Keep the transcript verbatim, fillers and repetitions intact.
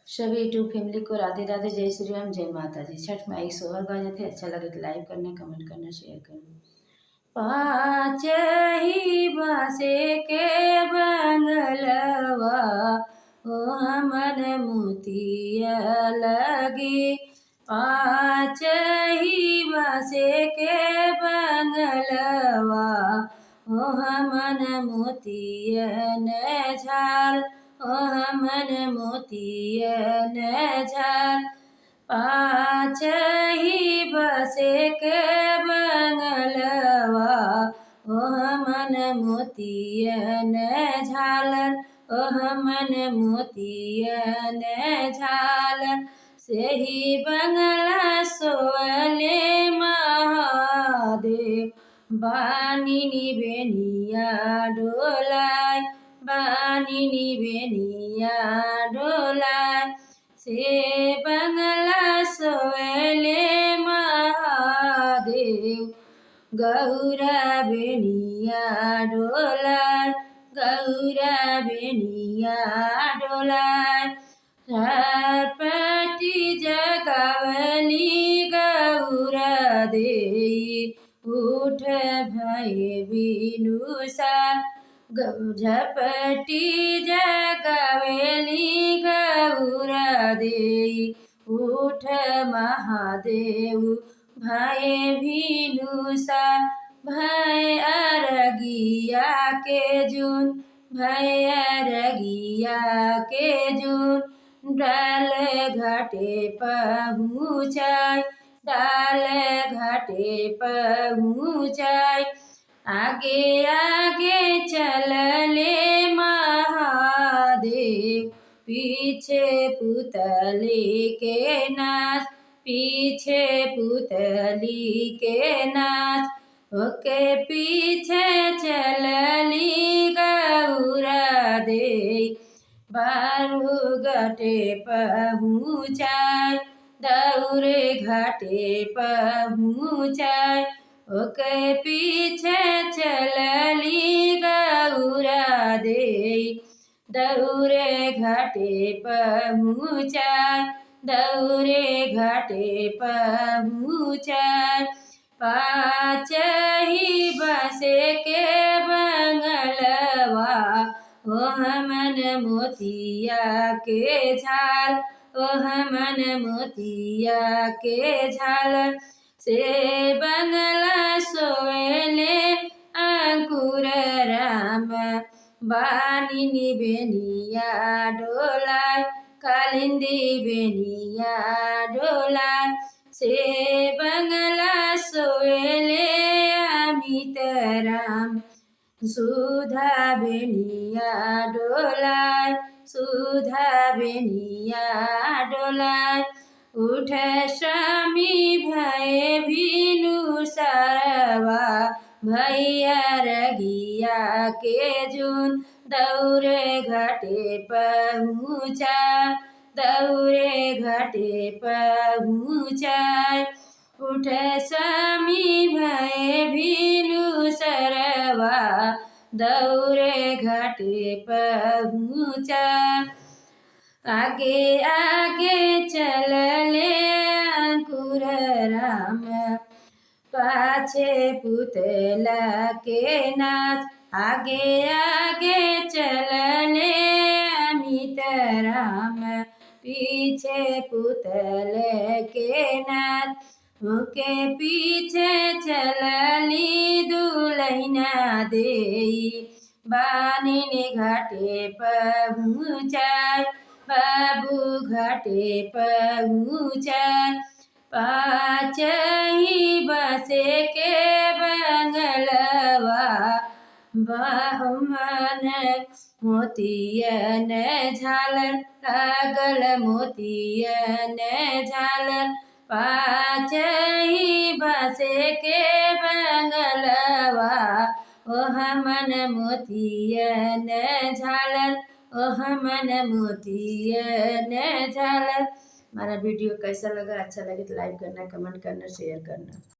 सभी YouTube family को राधे राधे, जय श्री राम, जय माता दी। छठ माई सोहर बाजत है, अच्छा लगे तो like करना, comment करना, share करना। पाँच ही बाँसे के बंगलवा, ओहमन मोतिया लगी। पाँच ही बाँसे के बंगलवा, ओहमन मोतियन झाल, ओहमन मोतियन झाल। पाँच ही बाँसे के बंगलवा, ओहमन मोतियन झालर, ओहमन मोतियन झालर। सेही बंगला सोवले महादेव, बानिनी बेनिया डोलाय, बानिनी बेनिया डोलाय। से बंगला सोवले महादेव, गौरा बेनिया डोलाय, गौरा बेनिया डोलाय। छटपटी जगावली गौरा देई, उठ भए बिनुसा। ग-, झपटी जगावेली गौरा देई, उठ महादेव भए भिनुसा। भए अरगिया के जुन, भए अरगिया के जुन, डाल घाटे पहुँचाय, डाल घाटे पहुँचाय। आगे आगे चलले महादेव, पीछे पुतली के नाच, पीछे पुतली के नाच। ओके पीछे चलली गौरा देई, बारू घाटे पहुँचाय, दौरे घाटे पहुँचाय। ओके पीछे चलली गौरा देई, दौरे घाटे पहुँचाय, दौरे घाटे पहुँचाय। पाँच ही बाँसे के बंगलवा, ओहमन मोतिया के झाल, ओहमन मोतिया के झाल। से बंगला सोवले अंकुर राम, बानिनी बेनिया डोलाय, कालिंदी बेनिया डोलाय। से बंगला सोवले अमित राम, सुधा बेनिया डोलाय, सुधा बेनिया डोलाय। उठ स्वामी भए भिनुसरवा, भए अरगिया के जुन, दौरे घाटे पहुँचाय, दौरे घाटे पहुँचाय। उठ स्वामी भए भिनुसरवा, दौरे घाटे पहुँचाय। आगे आगे चलले अंकुर राम, पाछे पुतला के नाच। आगे आगे चलले अमित राम, पीछे पुतल के नाच। ओके पीछे चलली दुलहिना देई, बानिनी घाटे पहुँचाय, बाबू घाटे पहुँचाय। पाँच ही बाँसे के बंगलवा, बामन मोतियन झालर, लागल मोतियन झालर। पाँच ही बाँसे के बंगलवा, ओहमन मोतियन झालर, ओहमन मोतियन झालर। हमारा video कैसा लगा? अच्छा लगे तो like करना, comment करना, share करना।